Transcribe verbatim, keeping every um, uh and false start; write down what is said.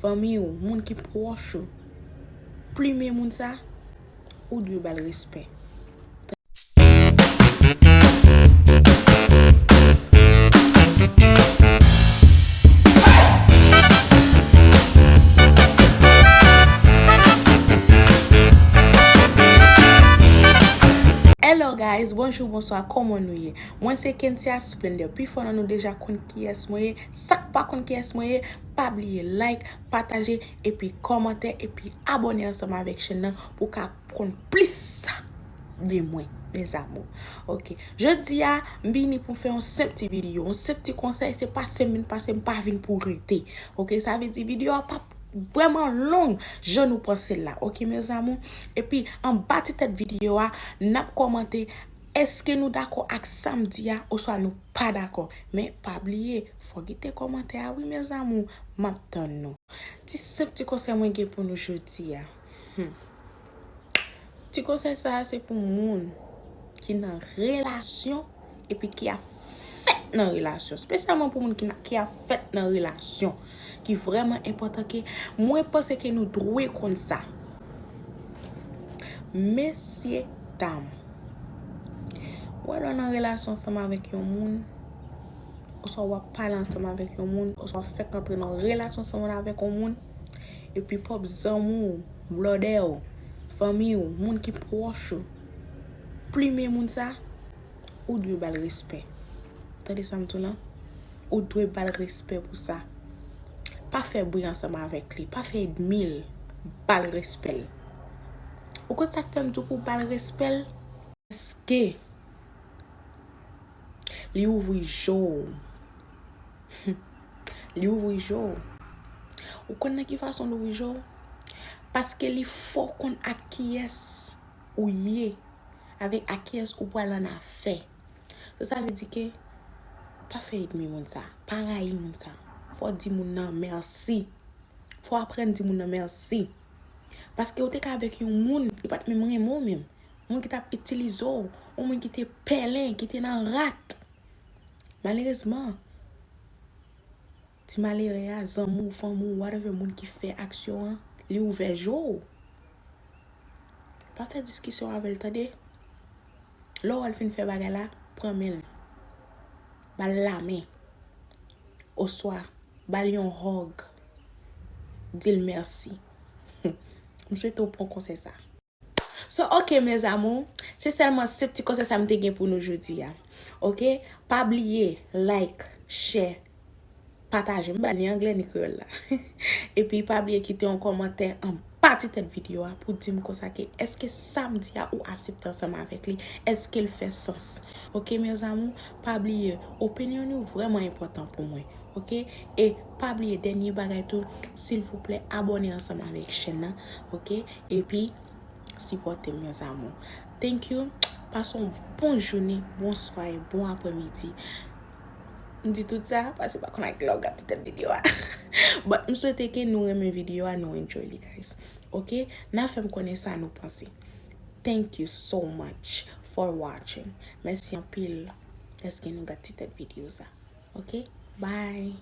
fanmi w, moun ki pwòch ou, plimen moun sa, ou dwe ba l respè. Hello guys, bonjou, bonswa, kòman nou ye? Mwen se Kensia Splendor. Pifò nan nou deja konn kiyès mwen ye. Sa k pa konn kiyès mwen ye, pa bliye like, pataje, epi kòmante, epi abòne ansanm avèk chèn nan pou w ka konn plis de mwen, mes amours. Ok. Jodi a, m vini pou m fè yon senp ti videyo, yon senp ti konsèy, se pase m vin pase, m pa vin pou rete. Ok, sa vle di videyo a p ap vrèman long jan nou panse l la. Ok, mes amours. Epi, anba ti tèt videyo a, n ap kòmante èske nou dakò ak sa m di a, oswa nou pa dakò. Men, pa bliye, fò kite kòmantè a, wi, mes amours, m ap tann nou. Ti senp ti konsèy mwen gen pou nou jodi a. Hmm. Ti konsèy sa a se pou moun ki nan relasyon epi ki ap fèt nan relasyon. Espesyalman pou moun ki, nan, ki ap fèt nan relasyon, ki vrèman enpòtan, ke mwen panse ke nou dwe konn sa. Mesye, dam, ou wè lè w nan relasyon ansanm avèk yon moun, oswa w ap pale ansanm avèk yon moun, oswa w fèk antre nan relasyon ansanm avèk yon moun, epi pwòp zanmi w, blòdè w, fanmi w, moun ki pwòch ou, plimen moun sa, ou dwe ba l respè. Tande sa m di w lan? Ou dwe ba l respè pou sa. Pa fè bri ansanm avèk li, pa fè ènmi l, ba l respè l. Ou konn sa k fè m di w pou w ba l respè l? Paske li ouvri je w. Li ouvri je w. Ou konn nan ki fason l ouvri je w? Paske li fè w konn ak kiyès ou ye, avèk ak kiyès ou pral annafè. Sa, sa vle di ke pa fè ènmi moun sa, pa rayi moun sa. Fò w di moun nan mèsi. Fò w aprann di moun nan mèsi. Paske ou te ka avèk yon moun ki pa t menm renmen w menm. Yon moun ki t ap itilize w, yon moun ki te pèlen, ki te nan rat. Malerezman, ti malere a, zanmi w, fanmi w, whatever moun ki fè aksyon an, li ouvè je w. Pa fè diskisyon avè l, tande. Lè w wè l fin fè bagay la, pran men l. Ba l lamen. Oswa, ba l yon hug. Di l mèsi. M swete w pran konsèy sa. So, ok, mes amours, se sèlman senp ti konsèy sa m te gen pou nou jodi a. Ok? Pa bliye, like, share, pataje. M ba ni anglè ni kreyòl la. Epi pa bliye kite yon kòmantè anba ti tèt videyo a pou di m konsa ke èske sa m di a ou aksepte ansanm avèk li? Èske l fè sans? Ok, mes amours, pa bliye, opinyon nou vrèman enpòtan pou mwen. Ok? E pa bliye, dènye bagay tou, silvouplè, abòne ansanm avèk chèn nan. Ok? Epi, sipòte m, mes amours. Thank you. Pase yon bon jounen, bon sware, bon aprèmidi. M di tout sa, paske m pa konn a kilè w gade tèt videyo a. But m swete ke nou renmen videyo a, nou enjoy li, guys. Ok? N a fè m konnen sa nou panse. Thank you so much for watching. Mèsi anpil dèske nou gade ti tèt videyo sa. Ok? Bye.